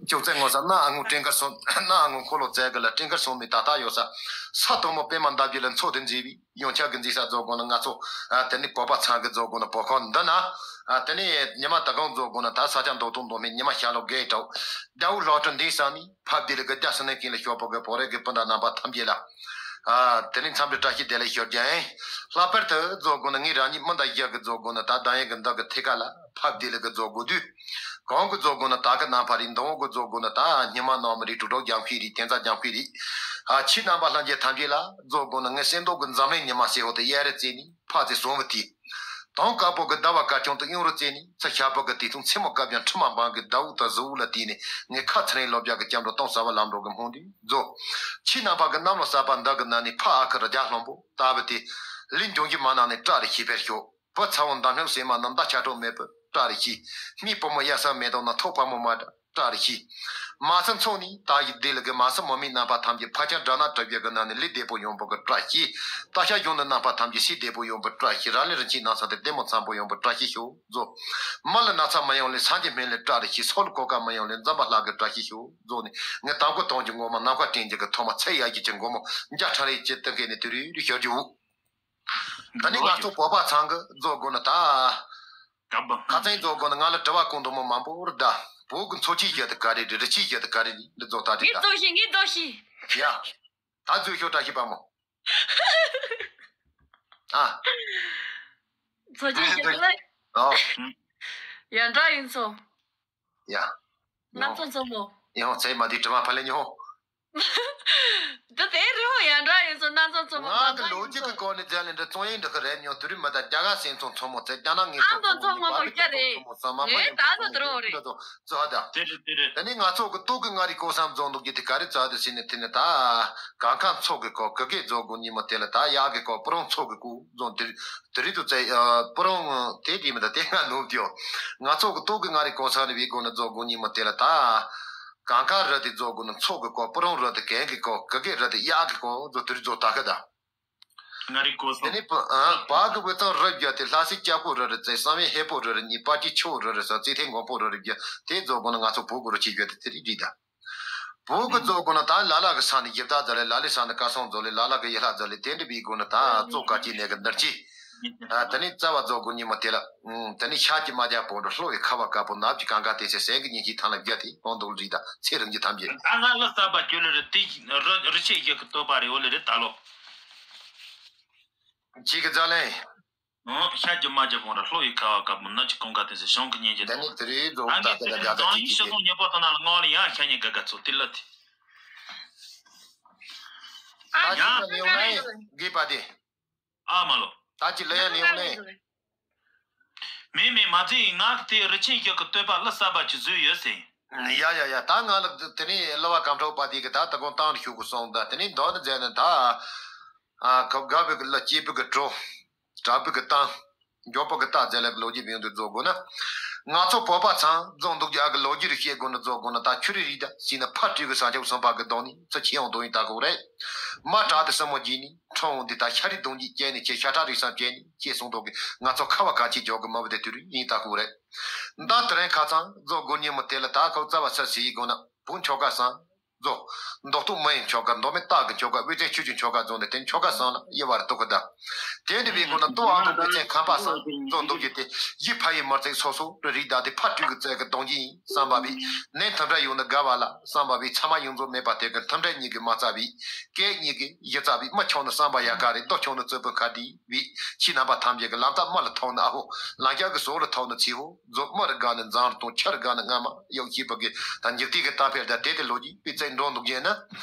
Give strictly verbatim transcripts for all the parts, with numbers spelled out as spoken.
ཅོག་ཙེ་ངོ་ས་ན་ཨ་ངུ་སྤྲིན་དཀར་སོང་ན་ཨ་ངུ་འཁོར་ལོ་བཙལ་གི་ལ་སྤྲིན་དཀར་སོང་མི་ད་ལྟ་ཡོད་ས། ས་དོང་མོ་པད་མ་འདབ་བརྒྱད་ལ་མཚོ་དེ་མཛེས་བའི་ཡོན་ཆབ་གི་མཛེས་ས་རྫོགས་དགོས་ན་ང་ཚོ་ཨ་དེ་ནི་བོད་པ་ཚང་གི་རྫོགས་དགོས་ན་བོད་ཁང་འདི་ན་ཨ་དེ་ནི་ཉི་མ་ད་གང་རྫོགས་དགོས་ན་ད་ས་ཆ་མདོག་དང་མདོག་མེད་ཉི་མ་ཤར་ལོ་དགའི་དྲག་དགྲ་བོ་ལྷོ་བྲག་འདི་ས་ནི་ཕབ་བདེ་ལི་གི་རྒྱ་སི་ནས་ཀིན་ལ་ཤོག་པོ་གི་བོད་རིགས་གི་སྤུན་ཟླ་རྣམ་པ་ཐམས་ཅད་ལ། ཨ་དེ་ནི་འཚམས་འདྲི་བཀྲ་ཤིས་བདེ་ལེགས་ཞུ་རྒྱུ་ཡིན། ལྷག་པར་དུ་རྫོགས་དགོས་ན་ངས་རང་ཉིད་མི་འདའ་བཞག་གི་རྫོགས་དགོས་ན་ད་ལྡང་ཡས་གི་འདི་གི་ཐད་ཀ་ལ་ཕབ་བདེ་ལི་གི་རྫོགས་དགོས་དུས། གང་གི་རྫོགས་དགོས་ན་ད་གི་ནམ་ཕ་རི་འདང་བོ་གི་རྫོགས་དགོས་ན་ད་སྙི་མ་ནང་མི་རི་དྲུག་གྲོགས་རྒྱང་ཤོས་རི་དེ་ཚ་རྒྱང་ཤོས་རི། ཨ་ཁྱེད་རྣམ་པ་ལྷན་རྒྱས་ཐམས་ཅད་ལ་རྫོགས་དགོས་ན་ངས་སེམས་མདོག་གི་འཛམ་གླིང་ཉི་མ་སེ་འོ་དེ་གཡའ་རི་རྩེ་ནི་ཕ་ཚེ་བཟུང་བ་དེ། དང་དཀར་པོ་གི་ཟླ་བ་དཀར་ཆུང་དུ་གཡུང་རུ་བརྩེ་ནས་ཚེ་ཞག་པོ་གི་དུས་ཐུང་མཚན་མོ་སྐབས་ཀྱང་ཁྲི་མ་འབངས་ཀྱི་ཟླ་འུ་དང་གཟུ་འུ་ལ་བལྟས་ནས་ངས་ཁ་ཚ་རིང་ལོ་བརྒྱ་གི་སྐྱབས་འགྲོ་གཏོང་ས་བ་ལམ་འགྲོ་གི་སྨོན་འདུན་རྫོགས། ཁྱེད་རྣམ་པ་གི་གནམ་ལོ་གསར་པ་འདི་གི་ནང་ནས་ཕ་ཨ་ཁུ་རི་རྒྱ་ལྷུན་པོ་ལྟ་བུ་དེ། ལུས་འབྱུང་བཞི་མ་ནང་ནས་བཀྲ་རེ་ཤིས་པར་ཤོག་བུ་ཚ་བོ་འདམ་སྨྱུག་སེ་མ་རྣམས་མདའ་ཆ་གྲོགས་མེད་པར་བཀྲ་རེ་ཤིས། མི་བུ་མོ་གཡའ་ས་མེ་ཏོག་ན་ཐོག་ཕ་མོ་མ་འདྲ། བཀྲ་ཤིས། མ་སི་མཚོ་ནི་ད་ཡི་དེ་ལ་གི་མ་སི་མོ་མི་རྣམ་པ་ཐམས་ཅད་ཕ་ཆང་སྦྲ་ན་གྲུ་བཞི་གི་ནང་ནས་ལུས་བདེ་པོ་ཡོང་བ་གི་བཀྲ་ཤིས། ད་ཤ་གཞུང་ནི་རྣམ་པ་ཐམས་ཅད་སྲིད་བདེ་པོ་ཡོང་བ་བཀྲ་ཤིས། ར་ལི་རི་ཆེན་ནང་ས་དེ་བདེ་མོ་འཚམ་པོ་ཡོང་བ་བཀྲ་ཤིས་ཤོག་རྫོགས། མི་ལ་ན་ཚ་མ་ཡོང་ལེ་སངས་རྒྱས་སྨན་ལས་བཀྲ་རེ་ཤིས། སོ་ལ་གོ་ཀ་མ་ཡོང་ལེ་འཛམ་བུ་གླིང་གི་བཀྲ་ཤིས་ཤོག་རྫོགས་ནས་ངས་དང་པོ་དོན་གྱི་ངོ་མ་ནམ་མཁའ་སྤྲིན་གྱི་གི་ཐོག་མ་ཚེ་ཡ་གྱི་གྱི་མགོ་མོ་འཇའ་ཁྲ་རེ་ཅི་སྟེང་གི་ནས་དུ་རུ་རུ་ཤོར་རྒྱུ་བོ། ད་ནི་ང་ཚོ་བོད་པ་ཚང་གི་རྫོགས་དགོས་ན་ད། ཁ་ཚན་རྫོགས་དགོས་ན་ང་ལ་དྲི་བ་གོང་དུ་མོ་མང་པོ་རེ་ད། བོད་ཀྱི་མཚོ་སྐྱེས་བཞི་དེ་ག་རེ་རེད། རི་སྐྱེས་བཞི་དེ་ག་རེ་རེད། འདི་རྫོགས་ད་རེད་ངས་ད། རྫོགས་ཤིག་ངས་རྫོགས་ཤིག་ཡ། ད་རྫོགས་ཤོག་བཀྲ་ཤིས་པ་མོ། ཨ། མཚོ་སྐྱེས་བཞི་དེ་ལ། ཨོ། ཡ་འདྲ་ཡིན་སོང་། ཡ། ང་ཚོ་མཚོ་མོ། ཡང་ཚེ་མ་དེ་དྲི་བ་ཕ་ལེ་ཉོ། འདི་དེ་རི་བོ་ཡང་འདྲ་ཡིན་སོང་། སྣ་ཚོགས་མཚོ་མོ་ང་གི་ལོ་རྒྱུས་ཀྱི་སྐོར་ནས་རྒྱ་ལས་འདྲ་བཙོང་ཡིན་འདྲ་གི་རེད་ཉོ། དུ་རི་མི་ད་རྒྱ་གར་སེམས་ཚོང་མཚོ་མོ་ཚེ་རྒྱ་ནག་ངེས་ཚོང་མཚོ་མོ་ཉི་པ་རི་ཀོང་མཚོ་མོ་ས་མ་ཕ་ཡིན་ད་ཚོ་དུ་རི་བོ་རེད། འདྲ་ཚོ་ཚོ་ཧ་ད། དེ་རེད་དེ་རེད། དེ་ནི་ང་ཚོ་གི་ཏོག་གི་ང་རི་ཀོ་སམ་རྫོང་འདུག་རྒྱུ་དེ་ག་རེ་ཚ་དུ་ཟིན་ནས་དེ་ནི་ད་གང་གང་མཚོ་གི་ཀོ་གི་གེ་རྫོགས་དགོས་ཉི་མ་དེ་ལ་ད་ཡག་གི་ཀོ་པུ་རོང་མཚོ་གི་ཀོ་རྫོང་དེ་དེ་རི་དུ་ཚེ་པུ་རོང་དེ་དེ་མི་ད་དེ་ང་ནུབ་དེའོ། ང་ཚོ་གི་ཏོག་གི་ང་རི་ཀོ་སམ་རི་བི་ཀོ་ནི་རྫོགས་དགོས་ཉི་མ་དེ་ལ་ད། གང་ག་རི་དེ་རྫོགས་དགོས་ན་མཚོ་གི་སྐོར་པུ་རོང་རི་དེ་གན་གི་སྐོར་གི་གེ་རི་དེ་གཡག་གི་སྐོར་རྫོགས་དེ་རི་རྫོགས་ད་གི་ད། ང་རི་ཀོ་དེ་སོང་། ནི་བ་བ་གི་བུ་ཚང་རི་བརྒྱ་དེ་ལྷ་སའི་སྐྱ་ཁོ་རི་རི་རྩེ་བསམ་ཡས་ཧེ་པོ་རི་རི་གཉིས་པ་ཀྱི་ཆུ་བོ་རི་རི་ས་རྩེ་ཐེ་མགོན་པོ་རི་རི་བརྒྱ་དེ་རྫོགས་དགོས་ན་ང་ཚོ་བོད་གི་རི་ཆེ་བརྒྱ་དེ་དེ་རི་རི་ད། བོད་གི་རྫོགས་དགོས་ན་ད་ལ་ལ་གི་ས་ནི་ཡིབ་ད་ཛ་ལེ་ལ་ལི་ས་ནི་ཀ་སོང་ཛོ་ལེ་ལ་ལ་གི་ཡི་ལྷ་ཛ་ལེ་དེ་འདྲ་བི་དགོས་ན་ད་ཙོ་ཀ་ཅི་ནས་གི་ནར་ཅི། ཨ་དེ་ནི་རྩ་བ་རྫོགས་དགོས་ཉི་མ་དེ་ལ། ཨུམ། དེ་ནི་ཤར་གྱི་རྨ་བྱ་བོད་འགྲོ་ལྷོ་ཡི་ཁ་བ་དཀར་པོ་ནབ་ཀྱི་གང་ག་དེ་ཚེ་སེང་གི་ཉིན་གྱི་ཐང་ལ་བརྒྱ་དེ་དོན་དུ་རི་དང་ཚེ་རིང་གྱི་ཐམས་ཅད། ད་ང་ལ་ས་པ་ཁྱོད་ལ་རི་དེ་རི་རི་ཆེ་ཡག་གི་བསྟོད་པ་རེ་འོ་ལེ་རེ་ད་ལོ། ཅི་གི་རྫ་ལན། ཨོ་ཤར་གྱི་རྨ་བྱ་བོད་འགྲོ་ལྷོ་ཡི་ཁ་བ་དཀར་པོ་ནབ་ཀྱི་གང་ག་དེ་ཚེ་སེང་གི་ཉིན་གྱི་དེ་ནི་དེ་རི་རྫོགས་ད་ད་ད་ད་ད་ད་ཅི་ཅི་དེ། ཤི་སོང་ཉེ་པོ་ཐོན་ན་ལ་ངོ་ལ་ཡང་ཤ་ཉེ་ག་ག་ཚོ་དེ་ལ་དེ། ད་ཅི་ལ་ནི་ཡོང་ནའི་དགོས་པ་དེ། ཨ་མ་ལོ། ད་ཅི་ལ་ཡ་ནི་ཡོང་ནའི། མེད་མེད་མ་ཚད་ང་གི་དེ་རི་ཆེན་ཞིག་གི་བསྟོད་པ་ལ་གསར་པ་ཅིག་བཟོས་ཡོད་ཟེར། ཡ་ཡ་ཡ་ད་ང་ལ་དེ་ནི་གླུ་བ་སྐམ་ཕྲུག་པ་དེ་གི་ད་ད་གོང་བཏང་ཞུ་གི་སོང་ད་དེ་ནི་མདོ་ནི་མཛད་ནི་ད། ཨ་ཁབ་དགའ་བའི་གི་གླུ་སྐྱིད་པའི་གི་བྲོ། དྲག་པོའི་གི་གཏམ། མགྱོགས་པོ་གི་རྟགས་མཛད་ལ་གི་ལོ་རྒྱུས་བེང་དུ་རྫོགས་དགོས་ན། ང་ཚོ་བོད་པ་ཚང་རྫོང་འདུག་རྒྱུ་ཨ་གི་ལོ་རྒྱུས་རིགས་བཤད་དགོས་ན་རྫོགས་དགོས་ན་ད་ཆུ་རི་རིགས་ད་སྲིད་ན་ཕ་སྤྲེའུ་གི་ས་ཆ་གསུམ་པ་གི་གདོང་ནི་ཚ་ཆེ་ཡང་གདོང་ཡིན་ད་གོ་རེད། མ་དྲག་དེ་སྲིན་མོ་རྗེས་ནི་ཁྲོང་འོང་འདི་ད་ཤ་རི་གདོང་གི་སྐྱེ་ནི་ཆེ་ཤ་ཁྲག་རིགས་སམ་སྐྱེ་ནི་ཆེ་གསུང་མདོག་གི་ང་ཚོ་ཁ་བ་གང་ཆེ་འཇོག་གི་མ་བུ་དེ་དུས་རིགས་ཡིན་ད་གོ་རེད། ད་དེ་རིང་ཁ་ཚང་རྫོགས་དགོས་ཉིན་མོ་དེ་ལ་ད་ཁོ་རྩ་བ་ས་སི་ཡི་དགོས་ན་བུ་མཆོག་ག་སང་། རྫོགས། མདོ་སྟོད་མི་ཡི་མཆོག་དགའ། མདོ་སྨད་སྟག་གི་མཆོག་དགའ། དབུས་གཙང་ཆུ་ཆུ་མཆོག་དགའ་རྫོགས་ནས་དེ་མཆོག་དགའ་སང་ལ་དབྱེ་བར་གཏུག་གི་གདའ། དེ་འདྲ་བའི་སྒོ་ན་ལྟོ་ཨ་མདོ་དབུས་གཙང་ཁམས་པ་སང་རྫོགས་འདུག་རྒྱུ་དེ་ཡི་ཕ་ཡི་མི་བརྩེགས་སོ་སོ་རི་རིགས་བདག་དེ་ཕ་སྤྲེའུ་གི་རྩལ་གི་གདོང་རྒྱན་ཡིན་བསམ་པ་བས། ནས་མཐུན་སྒྲིལ་ཡོང་ནི་དགའ་བ་ལ་བསམ་པ་བས། ཚང་མ་ཡོངས་རྫོགས་མེད་པ་དེ་གི་མཐུན་སྒྲིལ་གཉིས་ཀྱི་མ་རྩ་བས། སྐད་གཉིས་ཀྱི་གཞི་རྩ་བས། མི་ཆུང་ནི་བསམ་པ་ཡག་ག་རེད། རྡོ་ཆུང་ནི་རྩུབ་པོ་ཁ་བདེ་བས། ཁྱི་རྣམ་པ་ཐམས་ཅད་ཀྱི་ལམ་རྟགས་མི་ལ་ཐོག་ནི་ཨ་ཧོ། ལམ་རྒྱག་གི་ཟོག་ལ་ཐོག་ནི་ཚི་ཧོ། རྫོགས་མི་རི་དགའ་ནི་འཛམ་རི་སྟོང་། ཆུ་རི་དགའ་ནི་རྔ་མ་གཡོག་ཤེས་པ་གི་ད་འཇིག་རྟེན་གི་གཏམ་དཔེ་ད་དེ་དེ་ལོ་རྒྱུས་པའི་རྩལ་འགྲོ་འདུག་རྒྱུ་ན།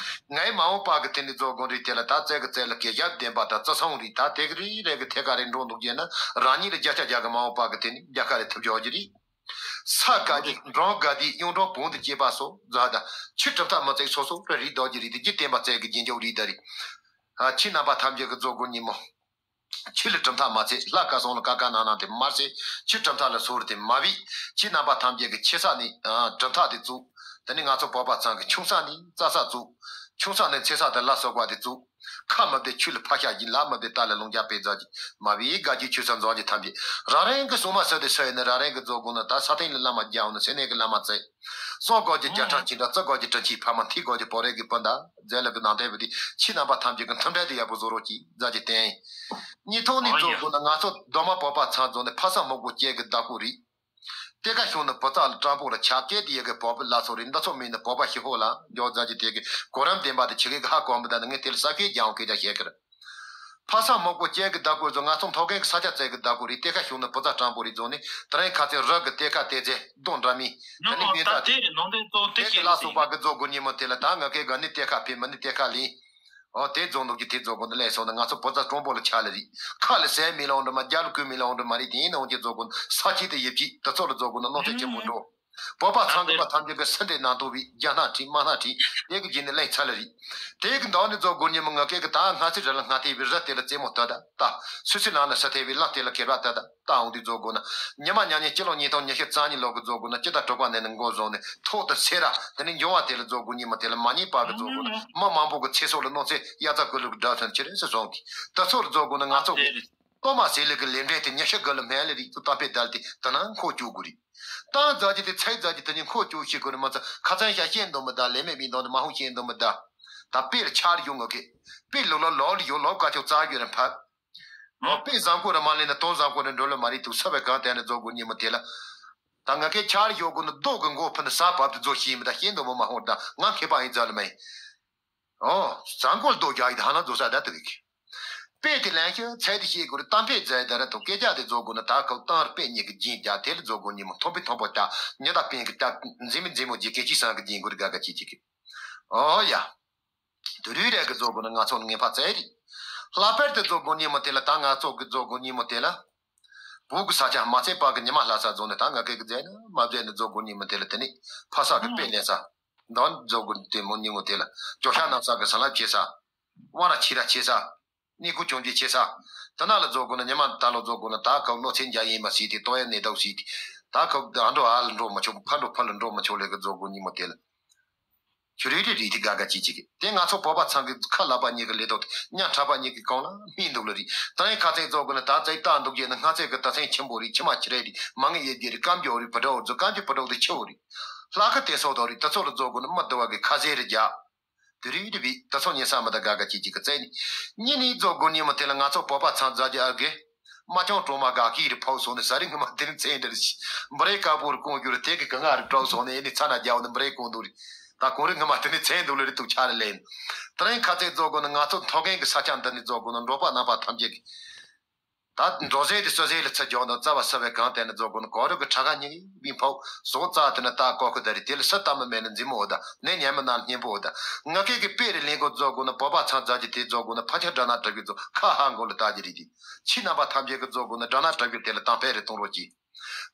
ངའི་མ་འོངས་པ་གི་དེ་ནི་རྫོགས་དགོན་རིགས་དེ་ལ་ད་རྩལ་གི་རྩལ་ལ་གེ་རྒྱ་ལྡན་པ་ད་རྩི་སོང་རིགས་ད་དེ་གི་རིགས་རེ་གི་ཐད་ཀ་རེ་འགྲོ་འདུག་རྒྱུ་ན་རང་ཉིད་ལ་རྒྱ་ཆ་རྒྱ་གི་མ་འོངས་པ་གི་དེ་ནི་རྒྱ་ཁ་རེ་ཐུབ་རྒྱུ་རེད། ས་དགའ་རྒྱུ་འབྲོང་དགའ་རྒྱུ་གཡུང་དྲུང་བོན་དུ་སྐྱེས་པ་སོགས་རྫ་ད་ཆུ་གྲུབ་མཐའ་མི་བརྩེགས་སོ་སོ་རེ་རིགས་རྡོ་རྒྱུ་རིགས་དེ་རྒྱུ་བསྟན་པ་རྩལ་གི་རྒྱན་ཆོག་རིགས་ད་རེད། ཁྱི་རྣམ་པ་ཐམས་ཅད་ཀྱི་རྫོགས་དགོན་ཉིན་མོ། ཆུ་ལ་གྲུབ་མཐའ་མ་ཚད་ལྷ་ཁ་སང་ལ་ཀ་ཀ་ན་ན་དེ་མར་སེ་ཆུ་གྲུབ་མཐའ་ལ་སོར་དེ་མ་བི་ཆུ་རྣམ་པ་ཐམས་ཅད་ཀྱི་ཆེ་ས་ནི་གྲུབ་མཐའ་དེ་བཙུགས། དེ་ནི་ང་ཚོ་བོད་པ་ཚང་གི་ཆུང་ས་ནི་རྩ་ས་བཙུགས། ཆུང་ས་ནི་ཚེ་ས་དེ་ལ་སོགས་པ་དེ་བཙུགས། ཁ་མི་བདེ་ཆུ་ལ་ཕ་ཤ་གྱིན་ལ་མི་བདེ་རྟ་ལ་ལུང་རྒྱ་པེ་རྫ་གྱིན་མ་བི་དགའ་གྱི་ཆུ་ས་འཛོམས་ཀྱི་ཐམས་ཅད་རང་རང་གི་སྲུང་མ་སོ་དེ་སོ་ཡིན་ནི་རང་རང་གི་རྫོགས་དགོན་ན་ད་ས་སྟེང་ལ་བླ་མ་རྒྱ་འོང་ནི་སེ་ནས་གི་བླ་མ་བཙལ། སྲོག་དགོས་ཀྱི་རྒྱ་ཁྲག་ཆེན་དྲག་རྩི་དགོས་ཀྱི་དྲིན་ཆེན་ཕ་མ། འཐུས་དགོས་ཀྱི་བོད་རིགས་ཀྱི་སྤུན་ཟླ། རྫས་ལུགས་ཀྱི་ནང་དེ་བུ་དེ་ཕྱི་ནང་པ་ཐམས་ཅད་ཀྱི་མཐུན་སྒྲིལ་དེ་ཡག་པོ་བཟོ་རོགས་གྱིས་མཛད་ཀྱི་བསྟན། གཉིས་ཐོག་ནས་རྫོགས་དགོས་ན་ང་ཚོ་རྡོ་མ་བོད་པ་ཚང་རྫོགས་ནས་ཕ་ས་སྨུག་པོ་སྐྱེས་ཀྱི་བདག་པོ་རེད། གཏེར་ཁ་ཤོང་ནི་བུ་ཚ་ལ་སྤྲང་པོ་ལ་ཆགས་སྐད་དེ་ཡི་གེ་བོད་པའི་ལ་སོ་རེད། འདི་ཚོ་མིན་ནི་བོད་པ་ཤི་ཧོ་ལ་འཇོག་མཛད་ཀྱི་དེ་གི་གོ་རིམ་བདེན་པ་དེ་ཆི་གེ་གི་ཧ་གོ་མི་ད་ནི་ངས་དེ་ལ་ས་ཁའི་རྒྱང་སྐད་ཆ་བཤད་ཀྱི་རེད། ཕ་ས་སྨུག་པོ་སྐྱེས་ཀྱི་བདག་པོ་ཚོ་ང་ཚོ་མཐོ་རྒན་གྱི་ས་ཆ་བཙལ་གྱི་བདག་པོ་རེད། གཏེར་ཁ་ཤོང་ནི་བུ་ཚ་སྤྲང་པོ་རེད་རྫོགས་ནས་དེ་རིང་ཁ་ཚན་རི་གི་གཏེར་ཁ་བལྟས་ཚེ་རྡོ་འདྲ་མིན་དེ་ནི་མིན་ད་དེ་ནང་དོན་གཙོ་དེ་དེ་གི་ལ་སོགས་པ་གི་རྫོགས་དགོས་ཉིན་མོ་དེ་ལ་ད་ང་གའི་ག་ནི་གཏེར་ཁ་ཕེབས་མི་ནི་གཏེར་ཁ་ལིན། ཨོ་དེ་རྫོགས་འདུག་གི་དེ་རྫོགས་དགོས་ནི་ལས་སོང་ན་ང་ཚོ་བུ་ཚ་སྤྲང་པོ་ལ་ཆ་ལ་རེད། ཁ་ལ་ཟས་མི་ལོང་འདྲ་མ་རྒྱ་ལ་ཁུ་མི་ལོང་འདྲ་མ་རེད། དེ་ཡིན་ནའང་ཀྱི་རྫོགས་དགོས་ནི་ས་ཆེ་དེ་ཡིབ་ཅིག་དེ་ཚོ་ལ་རྫོགས་དགོས་ནི་གནོད་འཚེ་ཆེན་པོ་འགྲོ། བོད་པ་ཚང་གི་པ་ཐམས་ཅད་ཀྱི་སུ་འདྲེ་ནང་དུ་བའི་རྒྱ་སྣ་ཁྲིད་མ་སྣ་ཁྲིད་དེ་གི་རྗེས་ནི་ལན་ཚ་ལ་རེད། དེ་གི་འདང་ནི་རྫོགས་དགོས་ཉིན་མོ་ང་སྐད་གི་ད་ང་ཚོའི་རི་ལ་ང་དེ་བའི་རི་དེ་ལ་རྩེད་མོ་ལྟ་ད་ལྟ་སུ་སུ་ལང་ལ་ས་དེ་བའི་ལག་དེ་ལ་ཁེ་བ་ལྟ་ད་ལྟ་འོང་དུས་རྫོགས་དགོས་ན་ཉི་མ་ཉ་ཉིན་སྤྱི་ལོ་ཉིས་སྟོང་ཉི་ཤུ་རྩ་གཉིས་ལོ་གི་རྫོགས་དགོས་ན་སྤྱི་ཟླ་དྲུག་པ་ནས་ནི་འགོ་བཟུང་ནས་ཐོག་ཏུ་སེ་ར་དེ་ནི་འབྱུང་བ་དེ་ལ་རྫོགས་དགོས་ཉིན་མོ་དེ་ལ་མ་ཉེས་པ་གི་རྫོགས་དགོས་ན་མི་མང་པོ་གི་ཚེ་སྲོག་ལ་གནོད་འཚེ་ཡ་ཙ་ཀུ་ལུ་གི་དགྲ་ཚོན་ཆེ་རེད་ཟེར་སོང་གི་ད་ཚོ་ལ་རྫོགས་དགོས་ན་ང་ཚོ་གི་ལྟོ་མ་ཟས་ལུག་གི་ལས་འབྲས་དེ་ཉི་ཤུ་དགུ་ལ་མེད་ལེ་རིགས་ཚོ་གཏམ་དཔེ་བརྡལ་ཏེ་དེ་ན་འཁོར་བཅུག་དགོས་རེད། ཏང་རྫ་ཅི་དེ་ཚའི་རྫ་ཅི་དེ་ཉིད་འཁོར་བཅུག་ཤེས་དགོས་རེད་མ་ཚད་ཁ་ཚན་ཤ་ཤེས་འདོན་མི་གདའ་ལས་མེད་མི་འདོན་ནི་མ་ཧུང་ཤེས་འདོན་མི་གདའ། ད་དཔེར་ཆར་ཡོང་ངོ་གི་དཔེ་ལོ་ལོ་ལོ་ལ་ཡོད་ལོ་དཀའ་ཆོག་རྩ་རྒྱུ་རེད་ཕབ། ཨོ་དཔེ་བཟང་པོ་རེད་མ་ལེན་ན་དོན་བཟང་པོ་རེད་འགྲོ་ལོ་མ་རེད་འདུག་ས་བའི་གང་དེ་ནས་རྫོགས་དགོས་ཉིན་མོ་དེ་ལ། ད་ང་ཁའི་ཆར་ཡོད་དགོས་ནི་རྡོ་གི་མགོ་ཕུ་ནི་ས་བབ་ཏུ་རྫོགས་ཤེས་མི་གདའ་ཤེས་འདོན་མི་མ་ཧུང་གདའ་ང་མཁས་པ་ཡིན་རྫ་ལ་མ་ཡིན། ཨོ། བཟང་གོ་ལ་རྡོ་རྒྱག་ཡི་ད་ཧ་ན་རྫོགས་ས་ད་དུ་གི་དཔེ་དེ་ལན་ཤོད་ཚད་དེ་ཤེས་དགོས་རེད་གཏམ་དཔེ་རྫས་ད་ར་དང་སྐད་ཆ་དེ་རྫོགས་དགོས་ན་ད་ཁོ་གཏམ་དཔེ་ཉིད་ཀྱི་རྒྱན་རྒྱག་དེ་ལ་རྫོགས་དགོས་ཉིན་མོ་མཐོན་པོའི་མཐོན་པོ་རྒྱག་ཉི་ཟླ་པན་གྱི་རྒྱག་འཛིན་མི་འཛིན་མོ་རྒྱན་སྐད་ཅིག་སང་གི་རྒྱན་དགོས་རེད་དགའ་དགའ་ཅིག་ཅིག་གི་ཨོ་ཡ། དུ་རུས་རེ་གི་རྫོགས་དགོས་ན་ང་ཚོ་ལ་ངན་པ་བཙལ་རེད། ལྷག་པར་དུ་རྫོགས་དགོས་ཉིན་མོ་དེ་ལ་ད་ང་ཚོ་གི་རྫོགས་དགོས་ཉིན་མོ་དེ་ལ། བོད་གི་ས་ཆ་མ་ཚད་པ་གི་ཉི་མ་ལྷ་ས་རྫོགས་ནས་ད་ང་སྐད་གི་རྫས་ན་མ་རྫས་ནས་རྫོགས་དགོས་ཉིན་མོ་དེ་ལ་དེ་ནས་ཕ་ས་གི་དཔེ་ལེན་ས། འདང་རྫོགས་དགོས་དེ་མོ་ཉིན་མོ་དེ་ལ་ཇོ་ཤ་ནང་ས་གི་ས་ལ་ཆེ་ས། དབང་ར་ཆེ་ར་ཆེ་ས། གནས་སྐོར་བྱུང་རྒྱུ་ཆེ་ས། དེ་ན་ལ་རྫོགས་དགོས་ན་ཉི་མ་ད་ལོ་རྫོགས་དགོས་ན་ད་ཁབ་གནོད་འཚེ་འཇལ་ཡིན་མ་སྲིད་དེ་ལྟོ་ཡ་ནད་དོགས་སྲིད་དེ། ད་ཁབ་ཨ་འགྲོ་ཨ་ལ་འགྲོ་མ་ཆོག་ཕ་འགྲོ་ཕ་ལ་འགྲོ་མ་ཆོག་ལས་གི་རྫོགས་དགོས་ཉིན་མོ་དེ་ལ། ཆུ་རིལ་རིལ་རིལ་དེ་དགའ་དགའ་ཅིག་ཅིག་གི་དེ་ང་ཚོ་བོད་པ་ཚང་གི་ཁ་ལག་པ་གཉིས་ཀྱི་ལས་ཐོག་ཏུ་ཉ་ཁྲ་པ་གཉིས་ཀྱི་གང་ལ་སྨིན་འདུག་ལ་རིག་ད་རིང་ཁ་ཚན་རྫོགས་དགོས་ན་ད་ཚེ་ལྟ་འདུག་རྒྱུ་ན་སྔ་ཚེ་གི་ད་ཚན་ཆེན་པོ་རིག་ཕྱི་མ་ཁྱི་རེ་རིག་མ་ངི་ཡེ་རྒྱུ་རིག་སྐམ་རྒྱོ་རིག་བུ་འདྲ་འོ་རྫོ་སྐམ་རྒྱུ་བུ་འདྲ་འོ་དེ་ཆེ་བོ་རིག་ལྷག་གི་དེ་སོགས་དོ་རིག་ད་ཚོ་ལ་རྫོགས་དགོས་ན་མི་བསྡུ་བ་གི་ཁ་ཟས་རེ་རྒྱག་དེ་རིང་དེ་བི་ད་ཚོ་ཉིན་ས་མ་ད་དགའ་དགའ་ཅིག་ཅིག་གི་བཙལ་ནི། གཉིས་ནི་རྫོགས་དགོས་ཉིན་མོ་དེ་ལ་ང་ཚོ་བོད་པ་ཚང་རྫ་རྒྱ་ཨར་གི། མ་ཅང་གྲོ་མ་དགའ་ཀི་རི་ཕའུ་སོང་ནི་ས་རི་ངི་མ་དེ་ནི་ཚན་འདྲ་རི་ཤི། འབུ་རེ་དཀར་པོ་རི་ཀོང་རྒྱུ་རི་དེ་གི་གི་ང་རི་ཀྲོག་སོང་ནི་ཨེ་ནི་ཚ་ན་རྒྱ་བོ་ནི་འབུ་རེ་ཀོང་དུ་རི། ད་ཀོང་རི་ངི་མ་དེ་ནི་ཚན་དུ་ལི་རི་ཏུ་ཆ་རི་ལེན། དེ་རིང་ཁ་ཚན་རྫོགས་དགོས་ན་ང་ཚོ་མཐོ་རྒན་གི་ས་ཆ་འདི་ནི་རྫོགས་དགོས་ན་འབྲོག་པ་རྣམ་པ་ཐམས་ཅད་ཀྱི། ད་འགྲོ་ཟས་དེ་གསོད་ཟས་ལ་ཚ་རྒྱག་དང་རྩ་བ་ས་བའི་གང་དེ་ནི་རྫོགས་དགོས་ན་གོ་རུ་གི་ཁྲ་ག་ཉིན་བིན་ཕོག་ཟོག་རྩ་དེ་ནི་ད་ཀོ་ཁུ་ད་རི་དེ་ལ་ས་ལྟ་མི་མེད་ན་འཛིན་མོ་འོ་ད་ནི་ཉན་མི་ན་སྙན་པོ་འོ་ད་ང་སྐད་ཀྱི་དཔེ་རི་ལེན་གོ་རྫོགས་དགོས་ན་བོད་པ་ཚང་རྫ་ཅི་དེ་རྫོགས་དགོས་ན་ཕ་ཆ་དགྲ་ན་དྲག་གི་རྫོགས་ཁ་ཧ་མགོ་ལ་ལྟ་རྒྱུ་རི་དེ་ཕྱི་ནང་པ་ཐམས་ཅད་ཀྱི་རྫོགས་དགོས་ན་དགྲ་ན་དྲག་གི་དེ་ལ་དང་ཕན་རེ་གཏོང་རོགས་གྱིས།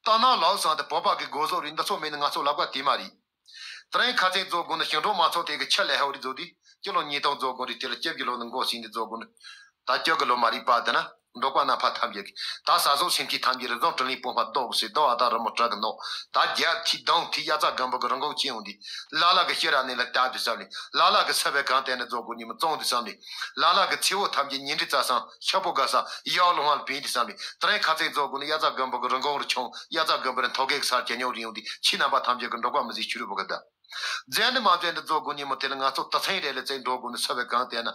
ད་ནང་ལའོ་སང་དེ་བོད་པ་གི་སྒོ་ཟོག་རི་འདི་ཚོ་མེད་ན་ང་ཚོ་ལབ་ག་དེ་མ་རེད། དེ་རིང་ཁ་ཚན་རྫོགས་དགོས་ན་ཞིང་འབྲོག་མང་ཚོགས་དེ་གི་ཆེད་ལས་ཧའོ་རི་རྫོགས་དུས་སྤྱི་ལོ་ཉིས་སྟོང་རྫོགས་དགོས་རི་དེ་ལ་སྐྱབས་ཀྱི་ལོ་ནི་འགོ་ཟིན་ཏེ་རྫོགས་དགོས་ན། ད་སྐྱབས་ཀྱི་ལོ་མ་རིག་པ་དེ་ན་འབྲོག་པ་རྣམ་པ་ཐམས་ཅད་ཀྱི་ད་ས་སོགས་སེམས་ཅན་ཐམས་ཅད་རི་རྫོང་དྲིན་ལས་སྤོང་བ་རྡོ་གི་སེ་རྡོ་ཨ་ད་རི་མོ་བྲག་གི་ནོ། ད་རྒྱ་ཐི་དང་ཐི་དབྱར་རྩྭ་དགུན་འབུ་གི་རི་འགོག་ཅན་འོང་དུས་ལ་ལ་གི་ཤེས་ར་ནས་ལ་བལྟ་དུས་བསམ་ནས་ལ་ལ་གི་ས་བའི་གང་དེ་ནས་རྫོགས་དགོས་ཉི་མ་བཙོང་དུས་བསམ་ནས་ལ་ལ་གི་ཚེ་བོ་ཐམས་ཅད་ཉིན་རི་རྩྭ་སང་ཤ་པོ་དགའ་སང་ཡག་ལོ་ཧང་ལ་བིན་དུས་བསམ་ནས་དེ་རིང་ཁ་ཚན་རྫོགས་དགོས་ན་དབྱར་རྩྭ་དགུན་འབུ་གི་རི་འགོག་རི་ཆུང་དབྱར་རྩྭ་དགུན་འབུ་རི་མཐོ་གས་གི་སར་གྱ་ཉོ་རི་ཡོང་དུས་ཕྱི་ནང་པ་ཐམས་ཅད་ཀྱི་འབྲོག་པ་མི་ཟིག་ཆུ་རུ་བུ་གི་ད། རྫས་འདི་མ་རྫས་འདི་རྫོགས་དགོས་ཉིན་མོ་དེ་ལ་ང་ཚོ་ད་ཚན་རེ་ལ་བཙན་འགྲོ་དགོས་ནི་ས་བའི་གང་དེ་ན་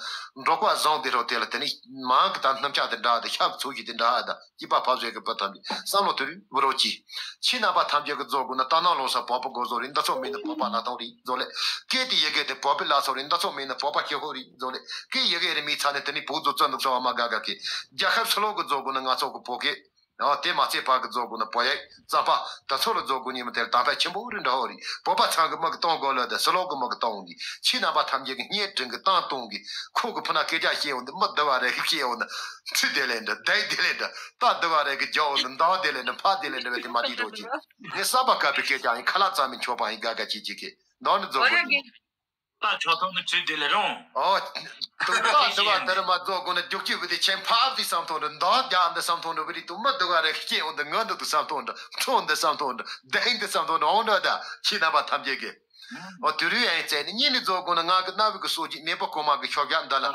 འབྲོག་པ་བཟང་དེ་རོ་དེ་ལ་དེ་ནི་མང་གི་ད་སྣུམ་ཆག་དེ་འདྲ་དེ་ཤག་ཚོ་ཞིག་དེ་འདྲ་ད་སྐྱིད་པ་ཕབ་བཟོས་གི་བུ་ཐམས་ཅད་བསམ་བློ་དུ་རུ་བུ་རོ་ཅི། ཕྱི་ནང་པ་ཐམས་ཅད་གི་རྫོགས་དགོས་ན་ད་ནང་ལོ་ས་བོད་པ་སྒོ་ཟོ་རེད་འདི་ཚོ་མིན་ནི་བོད་པ་ལ་ཐོང་རེད་རྫོགས་ལེ། སྐད་དེ་ཡི་གེ་དེ་བོད་པའི་ལ་སོ་རེད་འདི་ཚོ་མིན་ནི་བོད་པ་སྐྱེ་ཧོ་རེད་རྫོགས་ལེ། སྐད་ཡི་གེ་རེ་མི་ཚ་ནི་དེ་ནི་བོད་རྫོགས་བཙོན་འདུག་སོང་བ་མ་དགའ་དགའ་གི། རྒྱལ་ཁབ་སུ་ལོ་གི་རྫོགས་དགོས་ན་ང་ཚོ་གི་བོད་སྐད། ཡང་དེ་མ་ཚད་ཕ་གི་རྫོགས་དགོས་ན་བོད་ཡིག་རྩམ་པ་ད་ཚོ་ལ་རྫོགས་དགོས་ཉིན་མོ་དེར་དམ་པ་ཆེན་པོ་རེ་འདྲ་བོ་རེད། བོད་པ་ཚང་གི་མི་གི་གཏོང་དགོས་ལ་དེ་སུ་ལོག་གི་མི་གི་གཏོང་གི་ཕྱི་ནང་པ་ཐམས་ཅད་ཀྱི་སྙད་དྲིན་གི་གཏང་གཏོང་གི་ཁོ་གི་ཕུ་ན་སྐད་ཆ་བཤད་འོང་དེ་མི་བསྡུ་བ་རེ་གི་བཤད་འོང་ན་ཁྲི་དེ་ལས་འདྲ་བདའ་དེ་ལས་འདྲ་རྟ་བསྡུ་བ་རེ་གི་རྒྱག་འོང་ན་མདའ་དེ་ལས་འདྲ་ཕ་དེ་ལས་འདྲ་བས་དེ་མ་དེ་རོགས་ཀྱི་ངས་ས་པ་ཀ་པའི་སྐད་ཆ་ཡིན་ཁ་ལག་རྩ་མི་ཆོག་པ་ཡིན་དགའ་དགའ་ཅིག་ཅིག་གི་འདང་ནི་རྫོགས་དགོས་ཀྱི། ད་ཆོག་ཐོག་ནི་ཁྲིད་དེ་ལས་རུང་། ཨོ། དུ་ད་དུ་བ་དེར་མ་རྫོགས་དགོས་ན་རྒྱུག་ཅི་བུ་དེ་ཆེན་ཕབ་དེ་བསམ་ཐོང་རུ་མདོ་རྒྱག་འདི་བསམ་ཐོང་རུ་བུ་རི་དུ་མ་དུ་བ་རེ་སྐྱེ་འོ་འདི་ང་འདི་དུ་བསམ་ཐོང་འདྲ་ཁྲོ་འདི་བསམ་ཐོང་འདྲ་དེ་འདི་བསམ་ཐོང་འདྲ་འོང་འདྲ་ད་ཁྱི་རྣམ་པ་ཐམས་ཅད་ཀྱི་ འོ་དུས་རིང་ཨེ་བཙལ་ནས་གཉིད་ནས་རྫོགས་དགོས་ན། ང་གི་རྣ་བུ་གི་སོ་རྒྱུས། མེས་པོ་གོང་མ་གི་ཤོག་བྱ་འདི་ལ།